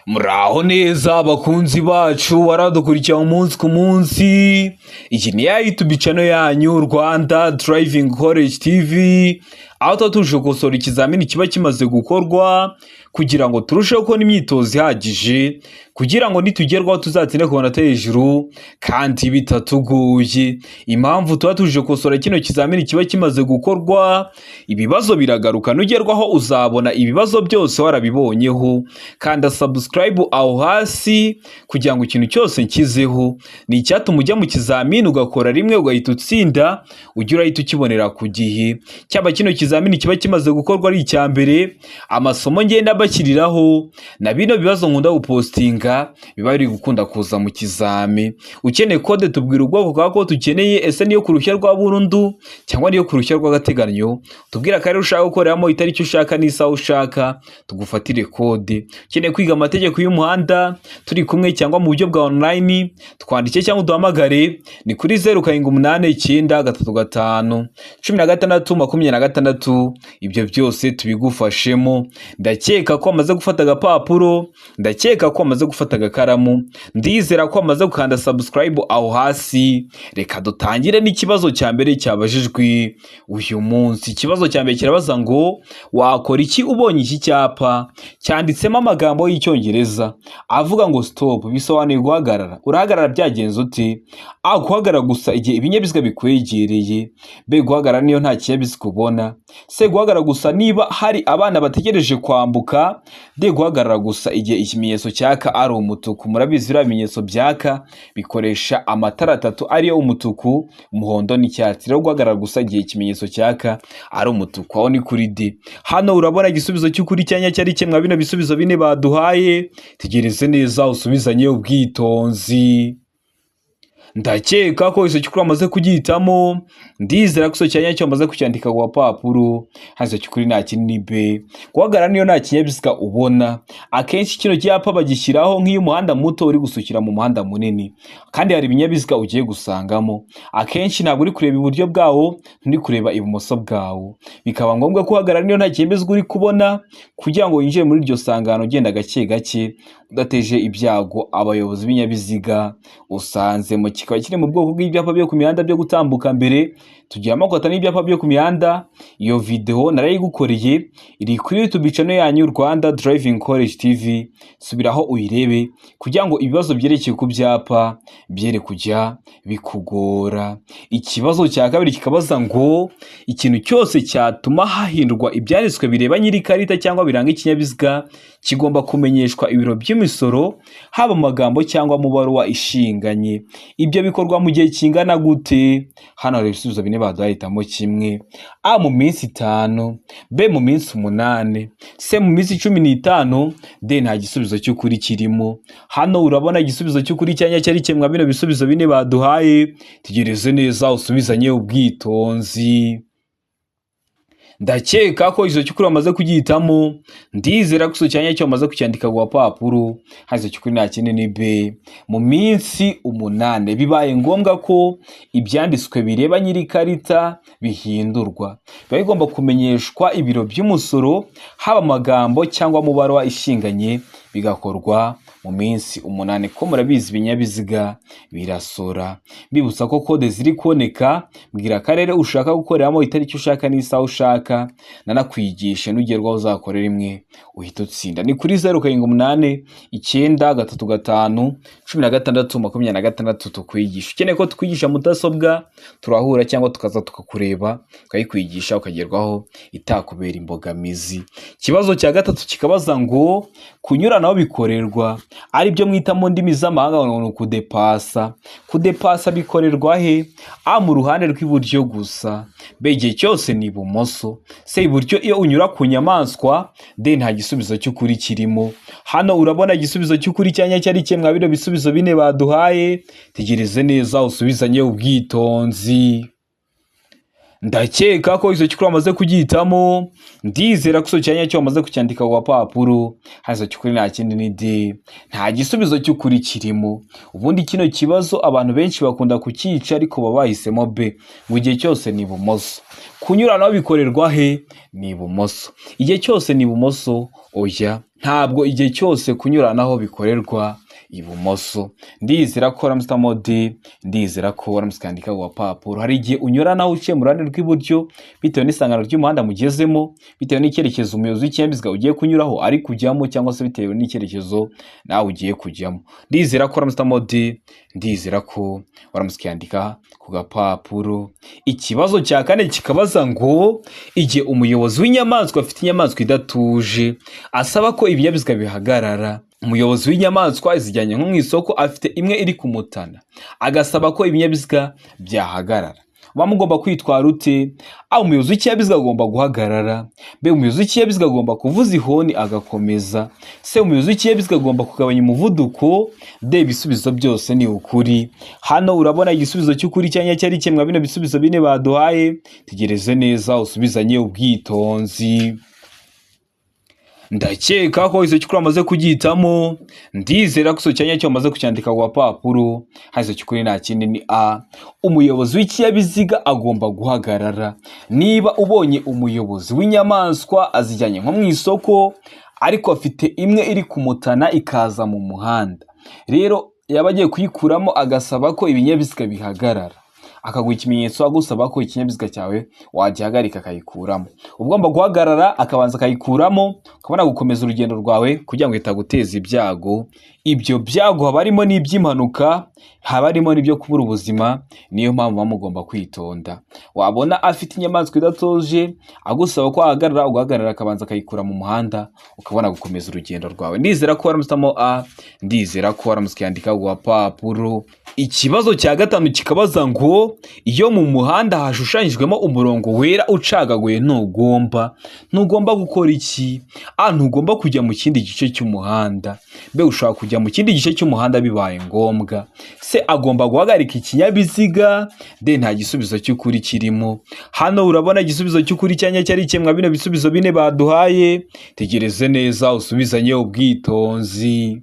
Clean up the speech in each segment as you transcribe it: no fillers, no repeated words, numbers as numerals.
Muraho neza bakunzi bacu, waradukurikira umunsi ku munsi. Iyi ni ya YouTube channel yanyu, Rwanda Driving College TV, aho tuba tuje gukosora ikizamini kiba kimaze gukorwa kugira ngo turusheho kubona imyitozo ihagije, kugira ngo nitugerwaho tuzatsinde ku manota hejuru kandi bitatugoye. Impamvu tuba tuje gukosora kino kizamini kiba kimaze gukorwa, ibibazo biragaruka. Nugerwaho uzabona ibibazo byose warabibonyeho. Kanda subscribe aho hasi kugira ngo ikintu cyose nshyizeho ni icyatuma ujya mu kizamini ugakora rimwe ugahita utsinda, ujye urahita ukibonera ku gihe. Cyaba kino kizamini kiba kimaze gukorwa ari icya mbere, amasomo ngenda bashyiriraho na bino bibazo nkunda gupostinga biba biri gukunda kuza mu kizami. Ukeneye kode, tubwira ubwoko bwa kode ukeneye. Ese niyo ku ruhushya rwa burundu cyangwa niyo ku ruhushya rw'agateganyo? Tubwire akarere ushaka gukoreramo, itariki ushaka n'isaha ushaka, tugufatire kode. Ukeneye kwiga amategeko y'umuhanda turi kumwe cyangwa mu buryo bwa online, twandike cyangwa uduhamagare. Ni kuri 0789351626. Ibyo byose tubigufashemo. Ndakeka ko wamaze gufata agapapuro, ndakeka ko wamaze gufata agakaramu, ndizera ko wamaze gukanda subscribe aho hasi. Reka dutangire n'ikibazo cya mbere cyabajijwe uyu munsi. Ikibazo cya mbere kirabaza ngo: wakora iki ubonye iki cyapa cyanditsemo amagambo y'Icyongereza avuga ngo "stop", bisobanuye guhagarara? Urahagarara byagenze ute? A, guhagarara gusa igihe ibinyabiziga bikwegereye. B, guhagarara niyo nta kinyabiziga ubona. C, guhagarara gusa niba hari abana bategereje kwambuka. D, guhagarara gusa igihe ikimenyetso cyaka ari umutuku. Murabizi, biriya bimenyetso byaka bikoresha amatara atatu, ariyo umutuku, umuhondo n'icyatsi. Rero guhagarara gusa igihe ikimenyetso cyaka ari umutuku, aho ni kuri D. Hano urabona igisubizo cy'ukuri cyanya cyari kimwe bino bisubizo bine baduhaye. Tegereze neza usubizanye ubwitonzi. Ndakeka ko icyo cy'ukuri wamaze kugihitamo, ndizera ko icyo cyanya cyo wamaze kucyandika ku gapapuro. Hano icyo cy'ukuri nta kindi, ni B, guhagarara niyo nta kinyabiziga ubona. Akenshi kino cyapa bagishyiraho nk'iyo umuhanda muto uri gusukira mu muhanda munini kandi hari ibinyabiziga ugiye gusangamo. Akenshi ntabwo uri kureba iburyo bwawo, nturi kureba ibumoso bwawo, bikaba ngombwa ko uhagarara niyo nta kinyabiziga uri kubona, kugira ngo winjire muri iryo sangano ugenda gake gake, udateje ibyago abayobozi b'ibinyabiziga usanzemo. Kikaba kiri mu bwoko bw'ibyapa byo ku mihanda byo gutambuka mbere. Tugira amoko atanu y'ibyapa byo ku mihanda. Iyo video narayigukoreye, iri kuri YouTube channel yanyu, Rwanda Driving College TV. Subiraho uyirebe kugira ngo ibibazo byerekeye ku byapa byere kujya bikugora. Ikibazo cya kabiri kikabaza ngo: ikintu cyose cyatuma hahindurwa ibyanditswe bireba nyiri ikarita cyangwa biranga ikinyabiziga kigomba kumenyeshwa ibiro by'imisoro, haba mu magambo cyangwa mu baruwa ishinganye. Ibyo bikorwa mu gihe kingana gute? Hano hari ibisubizo bine baduhaye, hitamo kimwe. A, mu minsi 5. B, mu minsi 8. C, mu minsi 15. D, nta gisubizo cy'ukuri kirimo. Hano urabona igisubizo cy'ukuri cyanya cyari kimwe bino bisubizo bine baduhaye. Tegereze neza usubizanye ubwitonzi. Ndakeka ko icyo cy'ukuri wamaze kugihitamo, ndizera ko icyo cyanya cyo wamaze kucyandika ku gapapuro. Hano icyo cy'ukuri nta kindi, ni B, mu minsi 8. Bibaye ngombwa ko ibyanditswe bireba nyiri ikarita bihindurwa, biba bigomba kumenyeshwa ibiro by'umusoro, haba amagambo cyangwa mu baruwa ishinganye, bigakorwa mu minsi 8. Ko murabizi, ibinyabiziga birasora. Mbibutsa ko kode ziri kuboneka. Mbwira akarere ushaka gukoreramo, itariki ushaka n'isaha ushaka, nanakwigishe. Nugerwaho uzakore rimwe uhita utsinda. Ni kuri 0789351626, tukwigisha. Ukeneye ko tukwigisha mudasobwa, turahura cyangwa tukaza tukakureba, tukayikwigisha, ukagerwaho itakubera imbogamizi. Ikibazo cya gatatu kikabaza ngo: kunyuranaho bikorerwa, ari byo mwita mu ndimi z'amahanga ngo ni ukudepasa. Kudepasa bikorerwa he? A, mu ruhande rw'iburyo gusa. B, igihe cyose ni ibumoso. C, iburyo iyo unyura ku nyamaswa. D, nta gisubizo cy'ukuri kirimo. Hano urabona igisubizo cy'ukuri cyanya cyari kimwe bino bisubizo bine baduhaye. Tegereze neza usubizanye ubwitonzi. Ndakeka ko icyo cy'ukuri wamaze kugihitamo, ndizera ko icyo cyanya cyo wamaze kucyandika ku gapapuro. Hano icyo cy'ukuri nta kindi, ni D, nta gisubizo cy'ukuri kirimo. Ubundi kino kibazo abantu benshi bakunda kucyica, ariko baba bahisemo B, ngo igihe cyose ni ibumoso. Kunyuranaho bikorerwa he? Ni ibumoso. Igihe cyose ni ibumoso? Oya. Ntabwo igihe cyose kunyuranaho bikorerwa ibumoso. Ndizera ko waramutse D, ndizera ko waramutse ukandika ku gapapuro. Hari igihe unyuranaho uciye mu ruhande rw'iburyo bitewe n'isangano ry'umuhanda mugezemo, bitewe n'icyerekezo umuyobozi w'ikinyabiziga ugiye kunyuraho ari kujyamo, cyangwa se bitewe n'icyerekezo nawe ugiye kujyamo. Ndizera ko waramutse D, ndizera ko waramutse ukandika ku gapapuro. Ikibazo cya kane kikabaza ngo: igihe umuyobozi w'inyamaswa afite inyamaswa idatuje asaba ko ibinyabiziga bihagarara. Umuyobozi w'inyamaswa izijyanye nko mu isoko, afite imwe iri kumutana, agasaba ko ibinyabiziga byahagarara, muba mugomba kwitwara ute? A, umuyobozi w'ikinyabiziga agomba guhagarara. B, umuyobozi w'ikinyabiziga agomba kuvuza ihoni agakomeza. C, umuyobozi w'ikinyabiziga agomba kugabanya umuvuduko. D, ibisubizo byose ni ukuri. Hano urabona igisubizo cy'ukuri cyangwa cyari kimwe bino bisubizo bine baduhaye. Tegereze neza usubizanye ubwitonzi. Ndakeka ko icyo cy'ukuri wamaze kugihitamo. Ndizera ko icyo cyanya cyo wamaze kucyandika ku gapapuro. Hano icyo cy'ukuri nta kindi, ni A, umuyobozi w'ikinyabiziga agomba guhagarara. Niba ubonye umuyobozi w'inyamaswa azijyanye nko mu isoko, ariko afite imwe iri kumutana ikaza mu muhanda, rero yaba agiye kuyikuramo agasaba ko ibinyabiziga bihagarara, akaguha ikimenyetso agusaba ko ikinyabiziga cyawe wagihagarika akayikuramo, ugomba guhagarara akabanza akayikuramo, ukabona gukomeza urugendo rwawe kugira ngo itaguteza ibyago. Ibyo byago haba harimo n'iby'impanuka, haba harimo n'ibyo kubura ubuzima. Niyo mpamvu muba mugomba kwitonda. Wabona afite inyamaswa idatuje agusaba ko wahagarara, ugahagarara, akabanza akayikura mu muhanda, ukabona gukomeza urugendo rwawe. Ndizera ko waramusitamo A, ndizera ko waramutse ukiyandika ku gapapuro. Ikibazo cya gatanu kikabaza ngo: iyo mu muhanda hashushanyijwemo umurongo wera ucagaguye, ntugomba gukora iki? A, ntugomba kujya mu kindi gice cy'umuhanda. B, ushobora kujya mu kindi gice cy'umuhanda bibaye ngombwa. C, agomba guhagarika ikinyabiziga. D, nta gisubizo cy'ukuri kirimo. Hano urabona igisubizo cy'ukuri cyanya cyari kimwe bino bisubizo bine baduhaye. Tegereze neza usubizanye ubwitonzi.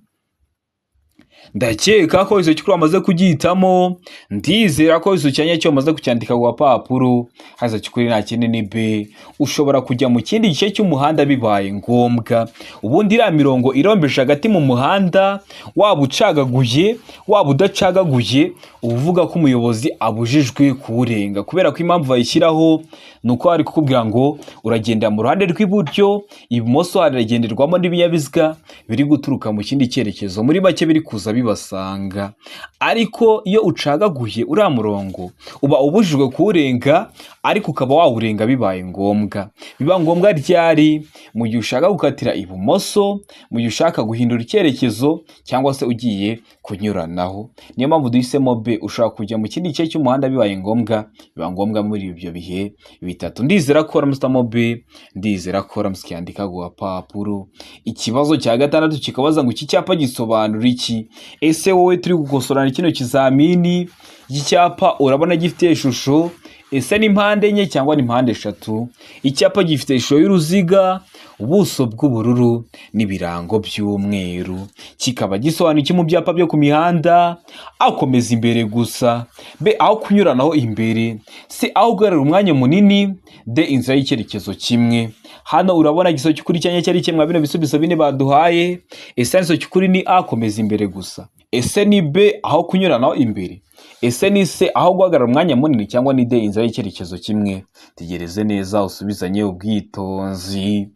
Ndakeka ko icyo cy'ukuri wamaze kugihitamo. Ndizera ko icyo cyanya cyo wamaze kucyandika ku gapapuro. Haza cy'ukuri nta kindi, ni B, ushobora kujya mu kindi gice cy'umuhanda bibaye ngombwa. Ubundi iriya mirongo irombeje hagati mu muhanda, waba ucagaguye waba udacagaguye, uba uvuga ko umuyobozi abujijwe kuwurenga, kubera ko impamvu bayishyiraho ni uko bari kukubwira ngo uragendera mu ruhande rw'iburyo, ibumoso haragenderwamo n'ibinyabiziga biri guturuka mu kindi cyerekezo, muri make biri kuza bibasanga. Ariko iyo ucagaguye uriya murongo, uba ubujijwe kuwurenga, ariko ukaba wawurenga bibaye ngombwa. Biba ngombwa ryari? Mu gihe ushaka gukatira ibumoso, mu gihe ushaka guhindura icyerekezo, cyangwa se ugiye kunyuranaho. Niyo mpamvu duhisemo B, ushobora kujya mu kindi gice cy'umuhanda bibaye ngombwa. Biba ngombwa muri ibyo bihe bitatu. Ndizera ko waramusitamo B, ndizera ko waramutse ukiyandika ku gapapuro. Ikibazo cya gatandatu kikabaza ngo: iki cyapa gisobanura iki? Ese wowe turi gukosorana kino kizamini, iki cyapa urabona gifite ishusho, ese ni mpande enye cyangwa ni mpande eshatu? Icyapa gifite ishusho y'uruziga, ubuso bw'ubururu n'ibirango by'umweru, kikaba gisobanuye iki mu byapa byo ku mihanda? Akomeza imbere gusa. B, aho kunyuranaho imbere. C, aho guhagarara umwanya munini. D, inzira y'icyerekezo kimwe. Hano urabona igisubizo cy'ukuri cyanya cyari kimwe bino bisubizo bine baduhaye. Ese igisubizo cy'ukuri ni A, komeza imbere gusa? Ese ni B, aho kunyuranaho imbere? Ese ni C, aho guhagarara umwanya munini? Cyangwa ni D, inzira y'icyerekezo kimwe? Tegereze neza usubizanye ubwitonzi.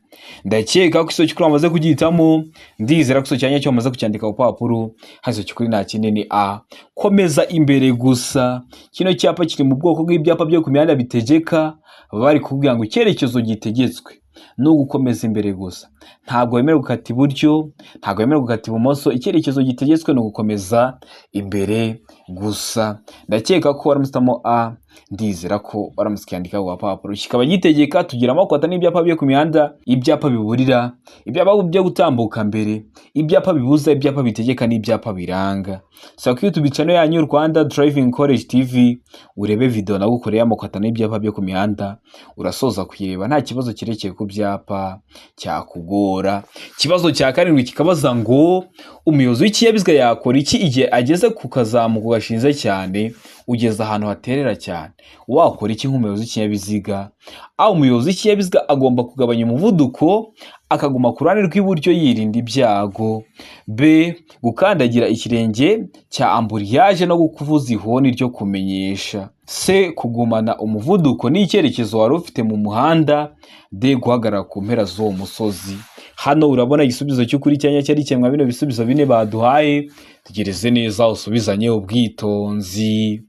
Ndakeka ko igisubizo cy'ukuri wamaze kugihitamo. Ndizera ko igisubizo cyanya cyo wamaze kucyandika ku papuro. Hano igisubizo cy'ukuri nta kindi, ni A, komeza imbere gusa. Kino cyapa kiri mu bwoko bw'ibyapa byo ku mihanda bitegeka. Baba bari kukubwira ngo icyerekezo gitegetswe ni ugukomeza imbere gusa. Ntabwo wemerewe gukata iburyo, ntabwo wemerewe gukata ibumoso. Icyerekezo gitegetswe ni ugukomeza imbere gusa. Ndakeka ko waramusitamo A, ndizera ko waramutse ukiyandika ku gapapuro. Kikaba gitegeka. Tugira amoko atanu y'ibyapa byo ku mihanda: ibyapa biburira, ibyapa byo gutambuka mbere, ibyapa bibuza, ibyapa bitegeka n'ibyapa biranga. Saba kuri YouTube channel yanyu Rwanda Driving College TV urebe video nagukoreye amoko atanu y'ibyapa byo ku mihanda. Urasoza kuyireba nta kibazo cyerekeye ku byapa cyakugora. Ikibazo cya karindwi kikabaza ngo: umuyobozi w'ikinyabiziga yakora iki igihe ageze ku kazamuko gashinze cyane? Ugeze ahantu haterera cyane, wakora iki nk'umuyobozi w'ikinyabiziga? Aho umuyobozi w'ikinyabiziga agomba kugabanya umuvuduko, akaguma ku ruhande rw'iburyo yirinda ibyago. B, gukandagira ikirenge cya embrayage no kuvuza ihoni ryo kumenyesha. C, kugumana umuvuduko n'icyerekezo wari ufite mu muhanda. D, guhagarara ku mpera z'uwo musozi. Hano urabona igisubizo cy'ukuri cyanya cyari kimwe bino bisubizo bine baduhaye. Tegereze neza usubizanye ubwitonzi.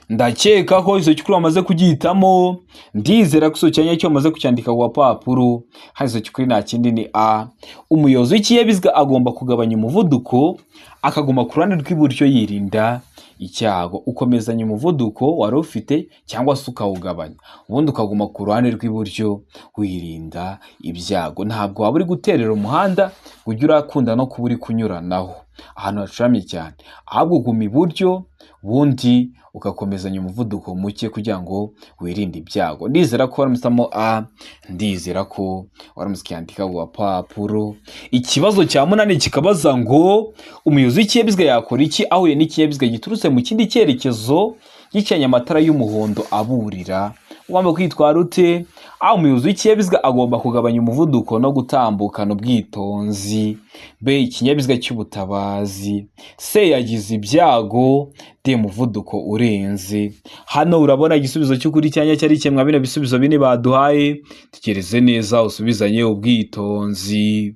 Ndakeka ko icyo cy'ukuri wamaze kugihitamo. Ndizera ko icyo cyanya cyo wamaze kucyandika ku gapapuro. Hano icyo cy'ukuri nta kindi, ni A. Umuyobozi w'ikinyabiziga agomba kugabanya umuvuduko, akaguma ku ruhande rw'iburyo yirinda icyago. Ukomezanya umuvuduko wari ufite cyangwa se ukawugabanya, ubundi ukaguma ku ruhande rw'iburyo wirinda ibyago. Ntabwo waba uri guterera umuhanda ngo ujye urakunda no kuba uri kunyuranaho ahantu hacuramye cyane, ahubwo uguma iburyo, ubundi ugakomezanya umuvuduko muke kugira ngo wirinde ibyago. Ndizera ko waramusamo A, ndizera ko waramutse ukiyandika ku gapapuro. Ikibazo cya munani kikabaza ngo: umuyobozi w'ikinyabiziga yakora iki ahuye n'ikinyabiziga giturutse mu kindi cyerekezo gicanye amatara y'umuhondo aburira? Ugomba kwitwara ute? Aho umuyobozi w'ikinyabiziga agomba kugabanya umuvuduko no gutambukana ubwitonzi. B, ikinyabiziga cy'ubutabazi. C, yagize ibyago. D, umuvuduko urenze. Hano urabona igisubizo cy'ukuri cyanya cyari kimwe bino bisubizo bine baduhaye. Tekereze neza usubizanye ubwitonzi.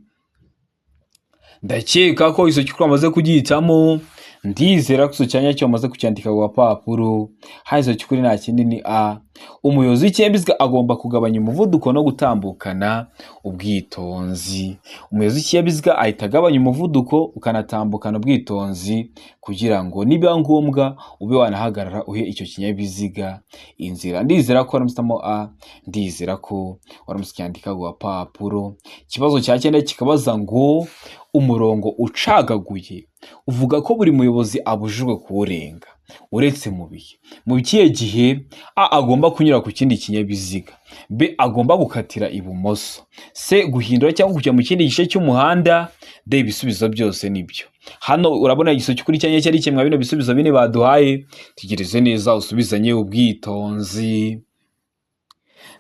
Ndakeka ko icyo cy'ukuri wamaze kugihitamo. Ndizera ko icyo cyanya cyo wamaze kucyandika ku gapapuro. Hano icyo cy'ukuri nta kindi, ni A. Umuyobozi w'ikinyabiziga agomba kugabanya umuvuduko no gutambukana ubwitonzi. Umuyobozi w'ikinyabiziga ahita agabanya umuvuduko, ukanatambukana ubwitonzi, kugira ngo nibiba ngombwa ube wanahagarara, uhe icyo kinyabiziga inzira. Ndizera ko waramusitamo A, ndizera ko waramutse ucyandika ku gapapuro. Ikibazo cya cyenda kikabaza ngo: umurongo ucagaguye uvuga ko buri muyobozi abujijwe kuwurenga uretse mu bihe. Mu kihe gihe? A, agomba kunyura ku kindi kinyabiziga. B, agomba gukatira ibumoso. C, guhindura cyangwa kujya mu kindi gice cy'umuhanda. D, ibisubizo byose nibyo. Hano urabona igisubizo cy'ukuri cyanya cyari kimwe bino bisubizo bine baduhaye. Tegereze neza usubizanye ubwitonzi.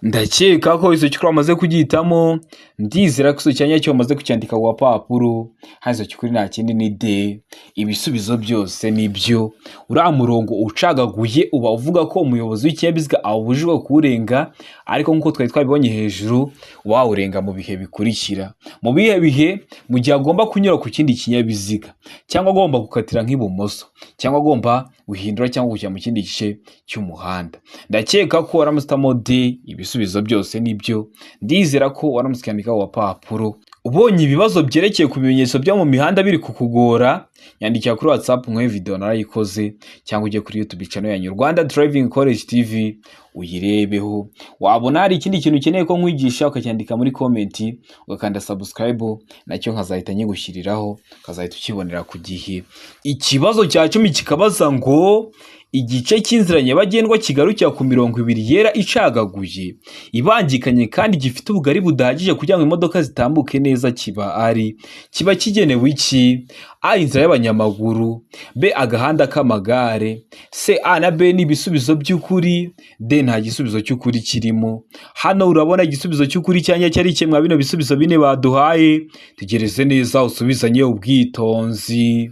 Ndakeka ko icyo cy'ukuri wamaze kugihitamo. Ndizera ko icyo cyanya cyo wamaze kucyandika ku gapapuro. Hano icyo cy'ukuri nta kindi, ni D, ibisubizo byose nibyo. Uriya murongo ucagaguye uba uvuga ko umuyobozi w'ikinyabiziga abujijwe kuwurenga, ariko nk'uko twari twabibonye hejuru, wawurenga mu bihe bikurikira. Mu bihe bihe? Mu gihe agomba kunyura ku kindi kinyabiziga, cyangwa agomba gukatira nk'ibumoso, cyangwa agomba guhindura cyangwa kujya mu kindi gice cy'umuhanda. Ndakeka ko waramusitamo D, ibisubizo byose nibyo. Ndizera ko waramutse ukandika ku gapapuro. Ubonye ibibazo byerekeye ku bimenyetso byo mu mihanda biri kukugora, nyandikira kuri WhatsApp nkwe video narayikoze, cyangwa ujye kuri YouTube channel yanyu Rwanda Driving College TV uyirebeho. Wabona hari ikindi kintu ukeneye ko nkwigisha, ukacyandika muri comment, ugakanda subscribe, nacyo nkazahita nyigushyiriraho, ukazahita ukibonera ku gihe. Ikibazo cya 10 kikabaza ngo: igice cy'inzira nyabagendwa kigarukira ku mirongo ibiri yera icagaguye ibangikanye kandi gifite ubugari budahagije kugira ngo imodoka zitambuke neza kiba ari kiba kigenewe iki? A, inzira y'abanyamaguru. B, agahanda k'amagare. C, A na B ni ibisubizo by'ukuri. D, nta gisubizo cy'ukuri kirimo. Hano urabona igisubizo cy'ukuri cyanya cyari kimwe bino bisubizo bine baduhaye. Tegereze neza usubizanye ubwitonzi.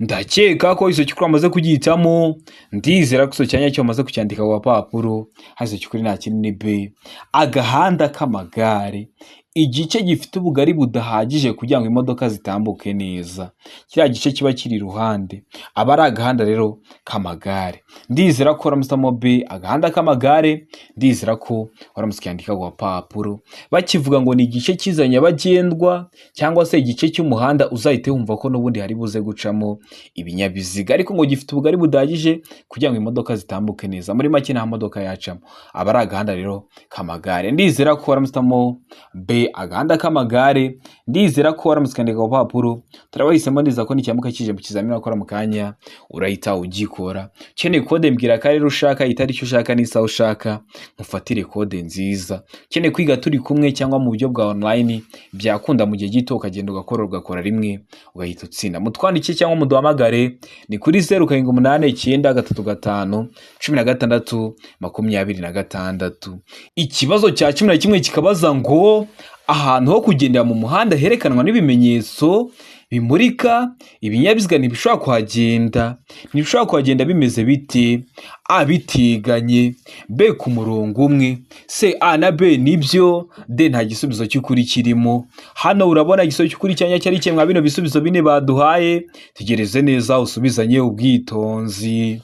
Ndakeka ko icyo cy'ukuri wamaze kugihitamo. Ndizera ko icyo cyanya cyo wamaze kucyandika ku gapapuro. Hano icyo cy'ukuri nta kindi, ni B, agahanda k'amagare. Igice gifite ubugari budahagije kugira ngo imodoka zitambuke neza, kiriya gice kiba kiri iruhande aba ari agahanda rero k'amagare. Ndizera ko waramusitamo B, agahanda k'amagare. Ndizera ko waramutse ukiyandika ku gapapuro. Bakivuga ngo ni igice cy'inzira nyabagendwa cyangwa se igice cy'umuhanda, uzahite wumva ko n'ubundi hari buze gucamo ibinyabiziga, ariko ngo gifite ubugari budahagije kugira ngo imodoka zitambuke neza. Muri make nta modoka yacamo, aba ari agahanda rero k'amagare. Ndizera ko waramusitamo B. Agahanda k'amagare. Ndizera ko waramutse ukandika ku papuro turabahisemo. Ndizera ko nicyamuka kije mu kizamini wakora mu kanya urahita ugikora. Ukeneye kode, mbwira akarere ushaka, itariki ushaka n'isaha ushaka, nkufatire kode nziza. Ukeneye kwiga turi kumwe cyangwa mu buryo bwa online, byakunda mu gihe gito ukagenda ugakora rimwe ugahita utsinda. Mutwandike cyangwa muduhamagare, ni kuri 0789351626. Ikibazo cya 11 kikabaza ngo ahantu ho kugendera mu muhanda herekanwa n'ibimenyetso bimurika, ibinyabiziga ntibishobora kuhagenda. Ntibishobora kuhagenda bimeze bite? A, biteganye; B, ku murongo umwe; C, A na B nibyo; D, nta gisubizo cy'ukuri kirimo. Hano urabona igisubizo cy'ukuri cyanya cyari kimwe bino bisubizo bine baduhaye. Tegereze neza usubizanye ubwitonzi.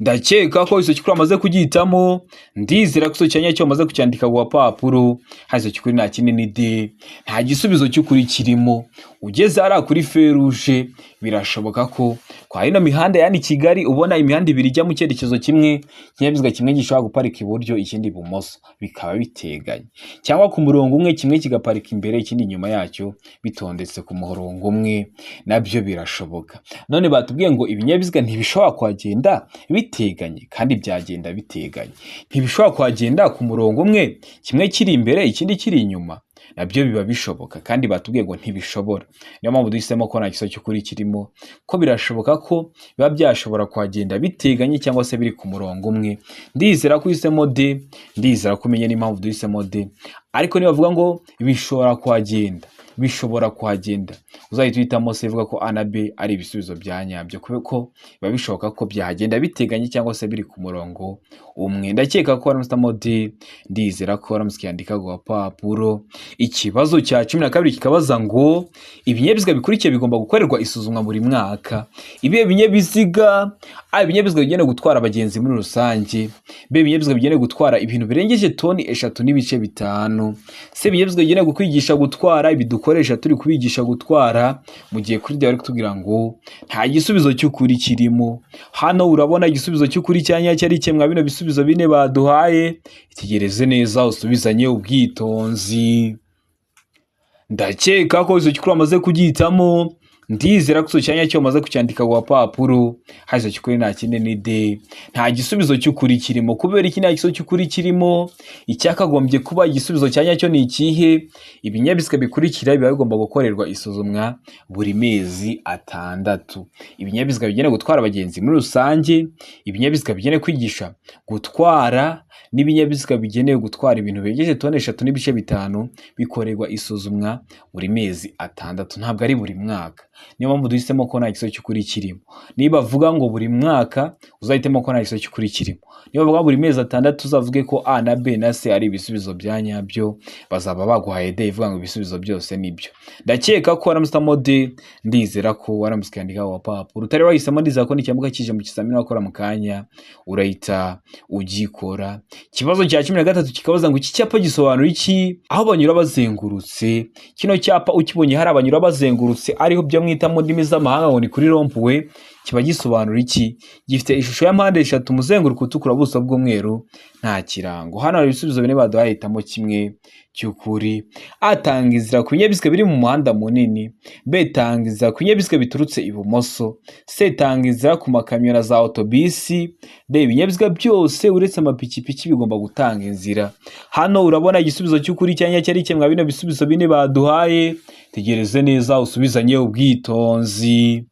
Ndakeka ko igisubizo cy'ukuri wamaze kugihitamo. Ndizera ko igisubizo cya nyacyo wamaze kucyandika ku gapapuro. Hano igisubizo cy'ukuri nta kindi, ni D, nta gisubizo cy'ukuri kirimo. Ugeze hariya kuri feruje, birashoboka ko kwa ino mihanda yani Kigali ubona imihanda ibiri ijya mu cyerekezo kimwe, ikinyabiziga kimwe gishobora guparika iburyo ikindi ibumoso, bikaba biteganye, cyangwa ku murongo umwe, kimwe kigaparika imbere ikindi inyuma yacyo, bitondetse ku murongo umwe, nabyo birashoboka. None batubwiye ngo ibinyabiziga ntibishobora kuhagenda biteganye, kandi byagenda biteganye. Ntibishobora kuhagenda ku murongo umwe, kimwe kiri imbere ikindi kiri inyuma, nabyo biba bishoboka, kandi batubwiye ngo ntibishobora. Niyo mpamvu duhisemo ko nta gisubizo cy'ukuri kirimo, ko birashoboka ko biba byashobora kuhagenda biteganye cyangwa se biri ku murongo umwe. Ndizera ko uhisemo D, ndizera ko umenye n'impamvu duhisemo D. Ariko nibavuga ngo bishobora kuhagenda, bishobora kuhagenda, uzahita uhitamo C, ivuga ko A na B ari ibisubizo bya nyabyo, kubera ko biba bishoboka ko byahagenda biteganye cyangwa se biri ku murongo umwe. Ndakeka ko waramutse D, ndizera ko waramutse ukiyandika ku gapapuro. Ikibazo cya 12 kikabaza ngo ibinyabiziga bikurikiye bigomba gukorerwa isuzumwa buri mwaka. Ibihe binyabiziga? A, ibinyabiziga bigenewe gutwara abagenzi muri rusange; B, ibinyabiziga bigenewe gutwara ibintu birengeje toni 3.5; C, ibinyabiziga bigenewe kwigisha gutwara, ibi dukoresha turi kubigisha gutwara. Mu gihe kuri D bari kutubwira ngo nta gisubizo cy'ukuri kirimo. Hano urabona igisubizo cy'ukuri cya nyacyo ari kimwe bino bisubizo bine baduhaye. Itegereze neza usubizanye ubwitonzi. Ndakeka ko igisubizo cy'ukuri wamaze kugihitamo. Ndizera ko igisubizo cya nyacyo wamaze kucyandika ku gapapuro. Hano igisubizo cy'ukuri nta kindi, ni D, nta gisubizo cy'ukuri kirimo. Kubera iki nta gisubizo cy'ukuri kirimo? Icyakagombye kuba igisubizo cya nyacyo ni ikihe? Ibinyabiziga bikurikira biba bigomba gukorerwa isuzumwa buri mezi 6: ibinyabiziga bigenewe gutwara abagenzi muri rusange, ibinyabiziga bigenewe kwigisha gutwara, n'ibinyabiziga bigenewe gutwara ibintu birengeje toni 3.5 bikorerwa isuzumwa buri mezi 6, ntabwo ari buri mwaka. Niyo mpamvu duhisemo ko nta gisubizo cy'ukuri kirimo. Niba bavuga ngo buri mwaka, uzahitemo ko nta gisubizo cy'ukuri kirimo. Niba bavuga buri mezi 6, uzavuge ko A na B na C ari ibisubizo bya nyabyo. Bazaba baguhaye D ivuga ngo ibisubizo byose nibyo. Ndakeka ko waramutse D, ndizera ko waramutse ukandika ku gapapuro. Utari wahisemo, ndizera ko nicyamuka kije mu kizamini wakora mu kanya urahita ugikora. Ikibazo cya 13 kikabaza ngo iki cyapa gisobanura iki? Aho banyura bazengurutse. Kino cyapa ukibonye hari abanyura bazengurutse, ariho byo mwita mu ndimi z'amahanga ngo ni kuri rond-point, kiba gisobanura iki? Gifite ishusho ya mpande eshatu, umuzenguruko utukura, ubuso bw'umweru, nta kirango. Hano hari ibisubizo bine baduhaye, hitamo kimwe cy'ukuri. A, tanga inzira ku binyabiziga biri mu muhanda munini; B, tanga inzira ku binyabiziga biturutse ibumoso; C, tanga inzira ku makamyo na za otobisi; D, ibinyabiziga byose uretse amapikipiki bigomba gutanga inzira. Hano urabona igisubizo cy'ukuri cyanya cyari kimwe bino bisubizo bine baduhaye. Tegereze neza usubizanye ubwitonzi.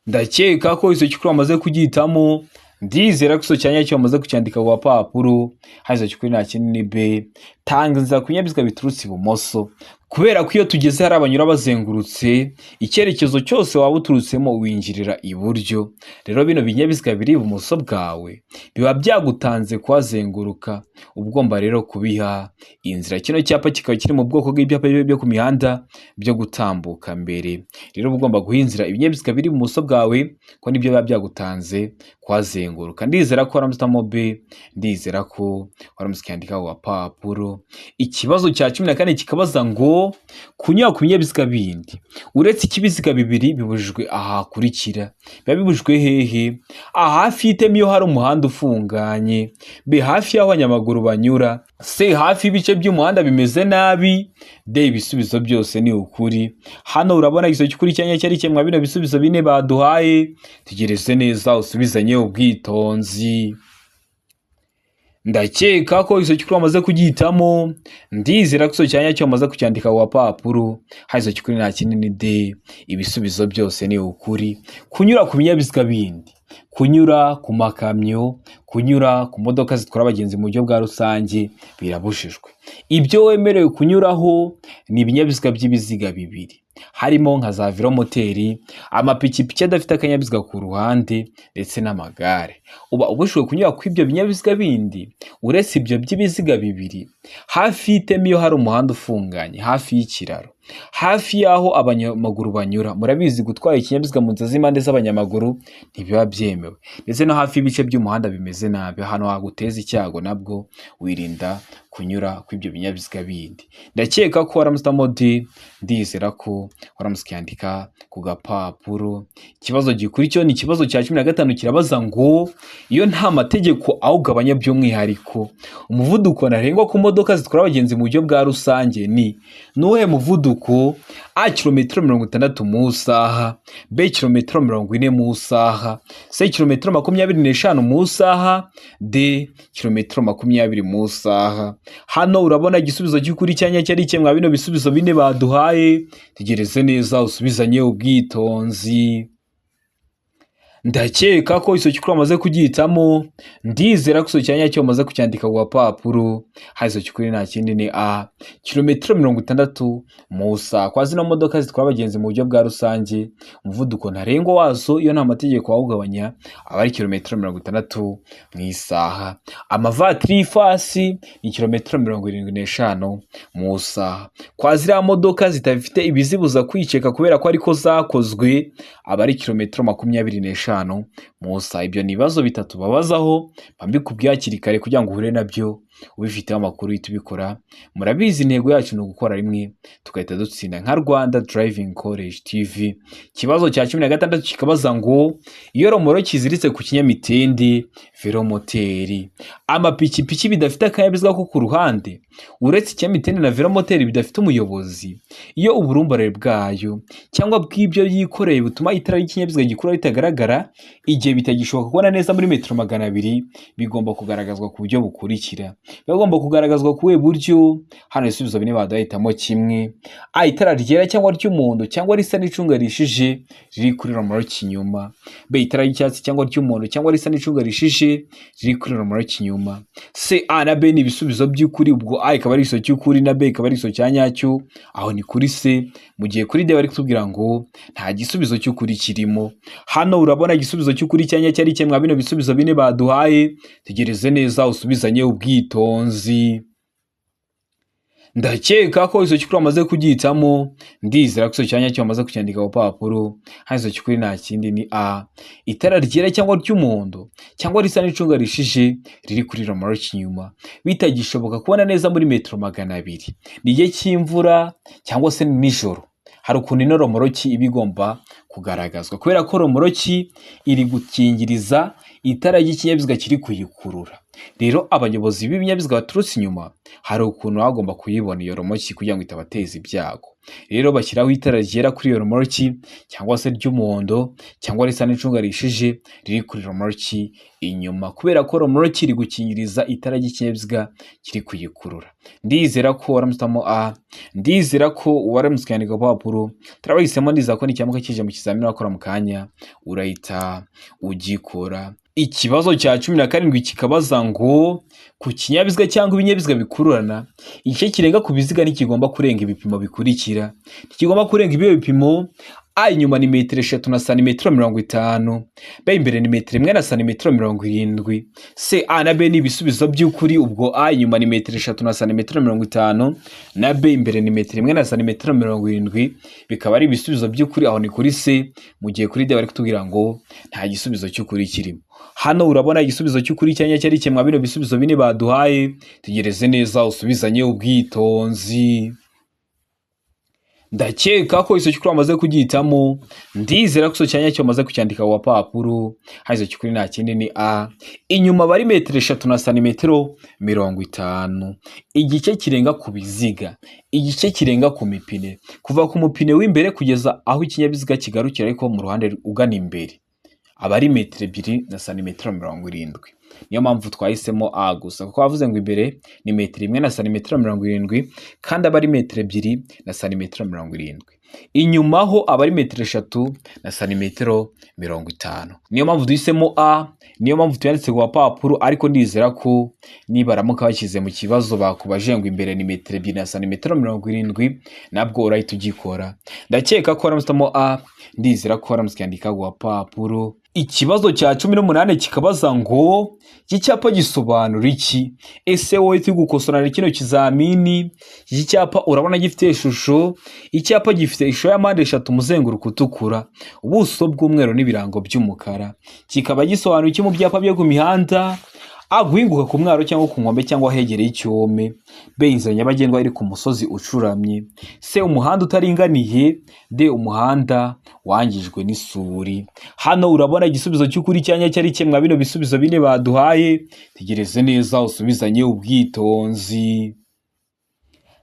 Ndakeka ko igisubizo cy'ukuri wamaze kugihitamo. Ndizera ko igisubizo cya nyacyo wamaze kucyandika ku gapapuro. Hano igisubizo cy'ukuri nta kindi, ni B, tanga inzira ku binyabiziga biturutse ibumoso, kubera ko iyo tugeze hari abanyura bazengurutse, icyerekezo cyose waba uturutsemo winjirira iburyo. Rero bino binyabiziga biri ibumoso bwawe biba byagutanze kuhazenguruka, uba ugomba rero kubiha inzira. Kino cyapa kikaba kiri mu bwoko bw'ibyapa byo ku mihanda byo gutambuka mbere. Rero uba ugomba guha inzira ibinyabiziga biri ibumoso bwawe, ko nibyo biba byagutanze kuhazenguruka. Ndizera ko waramutse B, ndizera ko waramutse ukandika ku gapapuro. Ikibazo cya 14 kikabaza ngo ngo kunyura ku binyabiziga bindi uretse ikibiziga bibiri bibujijwe aha hakurikira. Biba bibujijwe hehe? A, hafi y'iteme iyo hari umuhanda ufunganye. B, hafi y'aho abanyamaguru banyura. C, hafi y'ibice by'umuhanda bimeze nabi. D, ibisubizo byose ni ukuri. Hano urabona igisubizo cy'ukuri cyanya cyari kimwe bino bisubizo bine baduhaye. Tegereze neza usubizanye ubwitonzi. Ndakeka ko igisubizo cy'ukuri wamaze kugihitamo. Ndizera ko igisubizo cya nyacyo wamaze kucyandika ku gapapuro. Hari igisubizo cy'ukuri nta kinini D, ibisubizo byose ni ukuri. Kunyura ku binyabiziga bindi, kunyura ku makamyo, kunyura ku modoka zitwara abagenzi mu buryo bwa rusange birabujijwe. Ibyo wemerewe kunyuraho ni ibinyabiziga by'ibiziga bibiri, harimo nka za velomoteri, amapikipiki adafite akanyabiziga ku ruhande ndetse n'amagare. Uba ubujijwe kunyura ku ibyo binyabiziga bindi uretse ibyo by'ibiziga bibiri, hafi y'iteme iyo hari umuhanda ufunganye, hafi y'ikiraro, hafi y'aho abanyamaguru banyura. Murabizi, gutwara ikinyabiziga mu nzira z'impande z'abanyamaguru ntibiba byemewe, ndetse no hafi y'ibice by'umuhanda bimeze nabi, ahantu haguteza icyago nabwo wirinda kunyura ku ibyo binyabiziga bindi. Ndakeka ko waramutse D, ndizera ko waramutse ukiyandika ku gapapuro. Ikibazo gikurikiyeho ni ikibazo cya 15, kirabaza ngo iyo nta mategeko awugabanya by'umwihariko, umuvuduko ntarengwa ku modoka zitwara abagenzi mu buryo bwa rusange ni nuwuhe muvuduko? A, kilometero 60 mu isaha. B, kilometero 40 mu isaha. C, kilometero 25 mu isaha. D, kilometero 20 mu isaha. Hano urabona igisubizo cy'ukuri cyanya cyari kimwe bino bisubizo bine baduhaye. Tegereze neza usubizanye ubwitonzi. Ndakeka ko igisubizo cy'ukuri wamaze kugihitamo. Ndizera ko igisubizo cya nyacyo wamaze kucyandika ku gapapuro. Hari igisubizo cy'ukuri nta kindi ni A, kilometero 60 mu isaha. Kwa zino modoka zitwara abagenzi mu buryo bwa rusange, umuvuduko ntarengwa wazo iyo nta mategeko awugabanya aba ari kilometero 60 mu isaha. Amavatiri y'ifasi ni kilometero 75 mu isaha. Kwa ziriya modoka zidafite ibizibuza kwiceka kubera ko ariko zakozwe, aba ari kilometero 25 mu isaha. Ibyo ni ibibazo bitatu babazaho, mbikubwiye hakiri kare kugira ngo uhure nabyo ubifiteho amakuru uhite ubikora. Murabizi, intego yacu ni ugukora rimwe tugahita dutsinda nka Rwanda Driving College TV. Ikibazo cya 16 kikabaza ngo iyo romoroki iziritse ku kinyamitende, velomoteri, amapikipiki bidafite akanyabiziga ko ku ruhande uretse ikinyamitende na velomoteri bidafite umuyobozi, iyo uburumbarare bwayo cyangwa bw'ibyo yikoreye butuma itara ry'ikinyabiziga gikura ritagaragara igihe bitagishoboka kubona neza muri metero 200, bigomba kugaragazwa ku buryo bukurikira. Bigomba kugaragazwa ku buhe buryo? Hano ibisubizo bine baduhitamo kimwe. A, itara ryera cyangwa ry'umuhondo cyangwa risa n'icunga rishije riri kuri romoroki inyuma. B, itara ry'icyatsi cyangwa ry'umuhondo cyangwa risa n'icunga rishije riri kuri romoroki inyuma. C, A na B ni ibisubizo by'ukuri, ubwo A ikaba ari igisubizo cy'ukuri na B ikaba ari igisubizo cya nyacyo, aho ni kuri C. Mu gihe kuri D bari kutubwira ngo nta gisubizo cy'ukuri kirimo. Hano urabona igisubizo cy'ukuri cya nyacyo ari kimwe bino bisubizo bine baduhaye. Tegereze neza usubizanye ubwitonzi. Ndakeka ko igisubizo cy'ukuri wamaze kugihitamo. Ndizera ko igisubizo cya nyacyo wamaze kucyandika ku rupapuro. Hano igisubizo cy'ukuri nta kindi ni A, itara ryera cyangwa ry'umuhondo cyangwa risa n'icunga rishije riri kuri romoroki inyuma, bitagishoboka kubona neza muri metero 200. Ni igihe cy'imvura cyangwa se nijoro, hari ukuntu ino romoroki iba igomba kugaragazwa, kubera ko romoroki iri gukingiriza itara ry'ikinyabiziga kiri kuyikurura. Rero abayobozi b'ibinyabiziga baturutse inyuma hari ukuntu baba bagomba kuyibona iyo romoroki kugira ngo itabateza ibyago. Rero bashyiraho itara ryera kuri iyo romoroki cyangwa se ry'umuhondo cyangwa risa n'icunga rishije riri kuri romoroki inyuma, kubera ko romoroki iri gukingiriza itara ry'ikinyabiziga kiri kuyikurura. Ndizera ko waramutse A, ndizera ko waramutse ukandika urupapuro turabahisemo. Ndizera ko nicyamuka kije mu kizamini wakora mu kanya urahita ugikora. Ikibazo cya 17 kikabaza ngo ku kinyabiziga cyangwa ibinyabiziga bikururana, igice kirenga ku biziga ntikigomba kurenga ibipimo bikurikira. Ntikigomba kurenga ibyo bipimo: A, inyuma ni metero 3 na santimetero 50. B, imbere ni metero 1 na santimetero 70. C, A na B ni ibisubizo by'ukuri, ubwo A inyuma ni metero 3 na santimetero 50 na B imbere ni metero 1 na santimetero 70, bikaba ari ibisubizo by'ukuri, aho ni kuri C. Mu gihe kuri D bari kutubwira ngo nta gisubizo cy'ukuri kirimo. Hano urabona igisubizo cy'ukuri cyanya cyari kimwe bino bisubizo bine baduhaye. Tegereze neza usubizanye ubwitonzi. Ndakeka ko igisubizo cy'ukuri wamaze kugihitamo. Ndizera ko igisubizo cya nyacyo wamaze kucyandika ku gapapuro. Hano igisubizo cy'ukuri nta kindi ni A. Inyuma aba ari metero 3 na santimetero 50. Igice kirenga ku biziga, igice kirenga ku mipine, kuva ku mupine w'imbere kugeza aho ikinyabiziga kigarukira ariko mu ruhande ugana imbere, aba ari metero 2 na santimetero 70. Niyo mpamvu twahisemo A gusa, kuko bavuze ngo imbere ni metero 1 na santimetero 70, kandi aba ari metero 2 na santimetero 70. Inyuma ho aba ari metero 3 na santimetero 50. Niyo mpamvu duhisemo A, niyo mpamvu tuyanditse ku gapapuro, ariko ndizera ko nibaramuka bashyize mu kibazo bakubaje ngo imbere ni metero 2 na santimetero 70, nabwo urahita ugikora. Ndakeka ko waramutse A, ndizera ko waramutse ukandika ku gapapuro. Ikibazo cya 18 kikabaza ngo iki cyapa gisobanura iki? Ese wowe turi gukosorana kino kizamini, iki cyapa urabona gifite ishusho? Icyapa gifite ishusho ya mpande eshatu, umuzenguruko utukura, ubuso bw'umweru n'ibirango by'umukara. Kikaba gisobanura iki mu byapa byo ku mihanda? A. Guhinguka ku mwaro cyangwa ku nkombe cyangwa ahegereye icyome. B. Inzira nyabagendwa iri ku musozi ucuramye. C. Umuhanda utaringaniye. D. Umuhanda wangijwe n'isuri. Hano urabona igisubizo cy'ukuri cyanya cyari kimwe bino bisubizo bine baduhaye. Tegereze neza usubizanye ubwitonzi.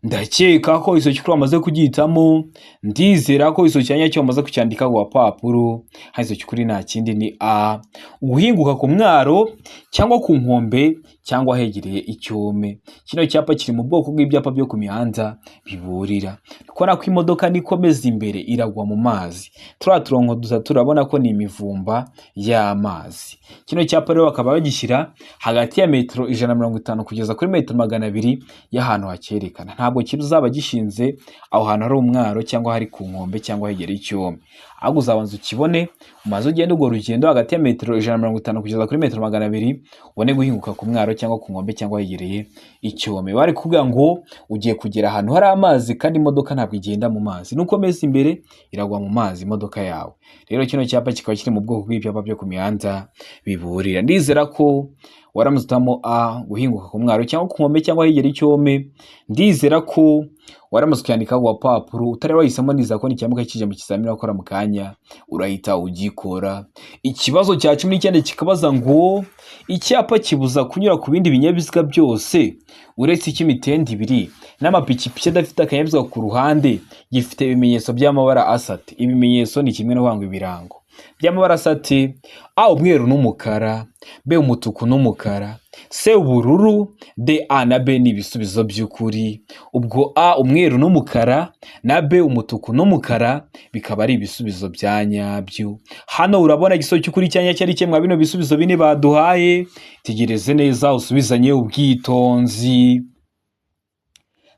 Ndakeka ko igisubizo cy'ukuri wamaze kugihitamo. Ndizera ko igisubizo cya nyacyo wamaze kucyandika ku gapapuro. Hano igisubizo cy'ukuri nta kindi ni A. Guhinguka ku mwaro cyangwa ku nkombe cyangwa ahegereye icyome. Kino cyapa kiri mu bwoko bw'ibyapa byo ku mihanda biburira. Kubona ko imodoka nikomeza imbere iragwa mu mazi. Turiya turongo dutatu turabona ko ni imivumba y'amazi. Kino cyapa rero bakaba bagishyira hagati ya metero 150 kugeza kuri metero 200 y'ahantu hakerekana. Ntabwo kizaba gishinze aho hantu hari umwaro cyangwa hari ku nkombe cyangwa hegereye icyome. Ahubwo uzabanza ukibone, umaze ugende urwo rugendo hagati ya metero 150 kugeza kuri metero 200, ubone guhinguka ku mwaro cyangwa ku nkombe cyangwa hegereye icyome. Bari kuvuga ngo ugiye kugera ahantu hari amazi kandi imodoka ntabwo igenda mu mazi. Nukomeza imbere iragwa mu mazi imodoka yawe. Rero kino cyapa kikaba kiri mu bwoko bw'ibyapa byo ku mihanda biburira. Ndizera ko waramutse uhitamo A, guhinguka ku mwaro cyangwa ku nkombe cyangwa hegereye icyome. Ndizera ko waramutse ukandika ku gapapuro. Utari wahisemo, ndizera ko nicyamuka kije mu kizamini wakora mu kanya urahita ugikora. Ikibazo cya 19 kikabaza ngo icyapa kibuza kunyura ku bindi binyabiziga byose uretse icy'imitende ibiri n'amapikipiki adafite akanyabiziga ku ruhande gifite ibimenyetso by'amabara asate. Ibimenyetso ni kimwe no kuvuga ngo ibirango by'amabara asate. A. Umweru n'umukara. B. Umutuku n'umukara. C. Ubururu. D. A na B ni ibisubizo by'ukuri. Ubwo A umweru n'umukara na B umutuku n'umukara bikaba ari ibisubizo bya nyabyo. Hano urabona igisubizo cy'ukuri cya nyacyo ari kimwe bino bisubizo bine baduhaye. Tegereze neza usubizanye ubwitonzi.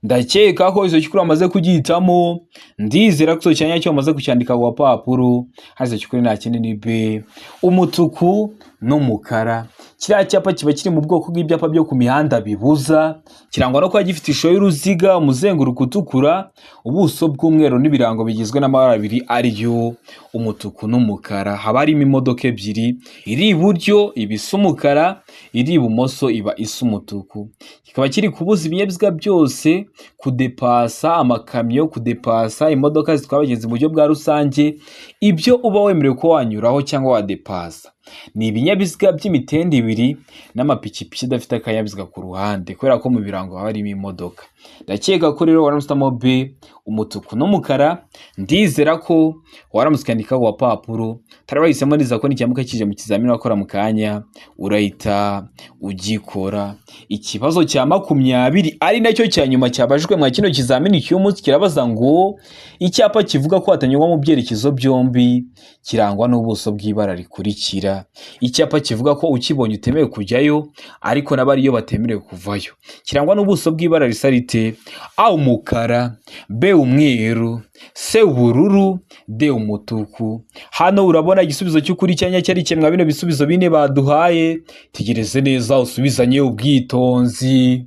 Ndakeka ko igisubizo cy'ukuri wamaze kugihitamo. Ndizera ko igisubizo cya nyacyo wamaze kucyandika ku gapapuro. Hano igisubizo cy'ukuri nta kindi ni B, umutuku n'umukara. Kiriya cyapa kiba kiri mu bwoko bw'ibyapa byo ku mihanda bibuza. Kirangwa no kuba gifite ishusho y'uruziga, umuzenguruko utukura, ubuso bw'umweru n'ibirango bigizwe n'amabara abiri ariyo umutuku n'umukara. Haba harimo imodoka ebyiri, iri iburyo iba isa umukara, iri ibumoso iba isa umutuku. Kikaba kiri kubuza ibinyabiziga byose kudepasa amakamyo, kudepasa imodoka zitwara abagenzi mu buryo bwa rusange. Ibyo uba wemerewe kuba wanyuraho cyangwa wadepasa ni ibinyabiziga by'imitende ibiri n'amapikipiki adafite akanyabiziga ku ruhande, kubera ko mu birango haba harimo imodoka. Ndakeka ko rero waramutse uhitamo B, umutuku n'umukara. Ndizera ko waramutse ukandika ku gapapuro. Utari wahisemo, ndizera ko nicyamuka kije mu kizamini wakora mu kanya urahita ugikora. Ikibazo cya 20 ari nacyo cya nyuma cyabajijwe mwa kino kizamini cy'uyu munsi kirabaza ngo icyapa kivuga ko hatanyurwa mu byerekezo byombi kirangwa n'ubuso bw'ibara rikurikira. Icyapa kivuga ko ukibonye utemerewe kujyayo ariko n'abariyo batemerewe kuvayo kirangwa n'ubuso bw'ibara risa rite? A. Umukara. B. Umweru. C. Ubururu. D. Umutuku. Hano urabona igisubizo cy'ukuri cya nyacyo ari kimwe bino bisubizo bine baduhaye. Tegereze neza usubizanye ubwitonzi.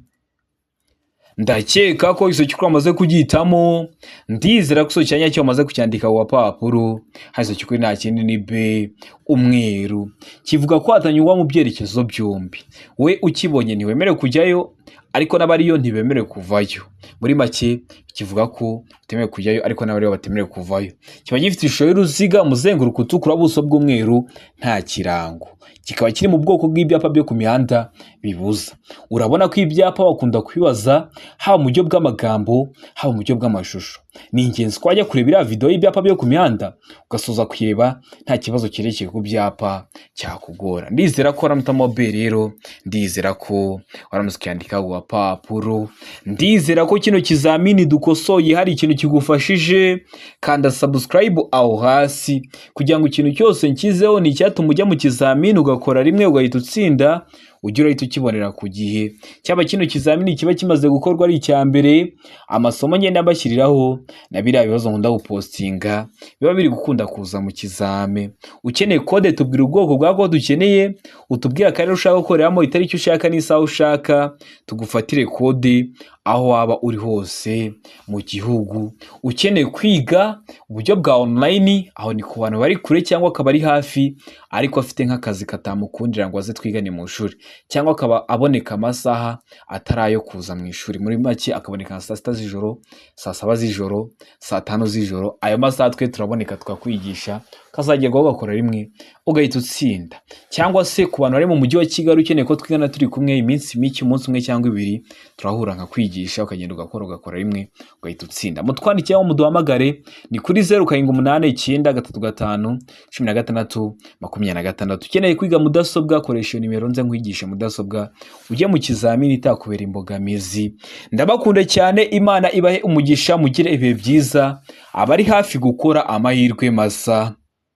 Ndakeka ko igisubizo cy'ukuri wamaze kugihitamo. Ndizera ko igisubizo cya nyacyo wamaze kucyandika ku gapapuro. Hano igisubizo cy'ukuri nta kindi ni B, umweru. Kivuga ko hatanyurwa mu byerekezo byombi. We ukibonye ntiwemerewe kujyayo, ariko n'abariyo ntibemerewe kuvayo. Muri make kivuga ko utemerewe kujyayo, ariko n'abariyo batemerewe kuvayo. Kiba gifite ishusho y'uruziga, umuzenguruko utukura, ubuso bw'umweru, nta kirango. Kikaba kiri mu bwoko bw'ibyapa byo ku mihanda bibuza. Urabona ko ibyapa bakunda kubibaza haba mu buryo bw'amagambo, haba mu buryo bw'amashusho. Ni ingenzi ko wajya kureba iriya video y'ibyapa byo ku mihanda, ugasoza kuyireba nta kibazo cyerekeye ku byapa cyakugora. Ndizera ko waramutamo B rero, ndizera ko waramutse ukiyandika ku gapapuro, ndizera ko kino kizamini dukosoye hari ikintu kigufashije. Kanda subscribe aho hasi kugira ngo ikintu cyose nshyizeho ni icyatuma ujya mu kizamini ugakora rimwe ugahita utsinda, ujye urahita ukibonera ku gihe. Cyaba kino kizamini kiba kimaze gukorwa ari icya mbere, amasomo ngenda mbashyiriraho na biriya bibazo nkunda gupostinga biba biri gukunda kuza mu kizame. Ukeneye kode, tubwira ubwoko bwa kode ukeneye, utubwire akarere ushaka gukoreramo, itariki ushaka n'isaha ushaka, tugufatire kode aho waba uri hose mu gihugu. Ukeneye kwiga uburyo bwa online, aho ni ku bantu bari kure cyangwa akaba ari hafi ariko afite nk'akazi katamukundira ngo aze twigane mu ishuri, cyangwa akaba aboneka amasaha atari ayo kuza mu ishuri, muri make akaboneka nka saa 6 z'ijoro, saa 7 z'ijoro, saa 5 z'ijoro, ayo masaha twe turaboneka tukakwigisha, ukazagerwaho ugakora rimwe ugahita utsinda. Cyangwa se ku bantu bari mu mujyi wa Kigali, ukeneye ko twigana turi kumwe iminsi mike, umunsi umwe cyangwa ibiri, turahura nkakwigisha, ukagenda ugakora rimwe ugahita utsinda. Mutwandike cyangwa muduhamagare, ni kuri 0789351626. Ukeneye kwiga mudasobwa, koresha iyo nimero nze nkwigishe mudasobwa, ujye mu kizamini itakubera imbogamizi. Ndabakunda cyane, Imana ibahe umugisha, mugire ibihe byiza, abari hafi gukora amahirwe masa.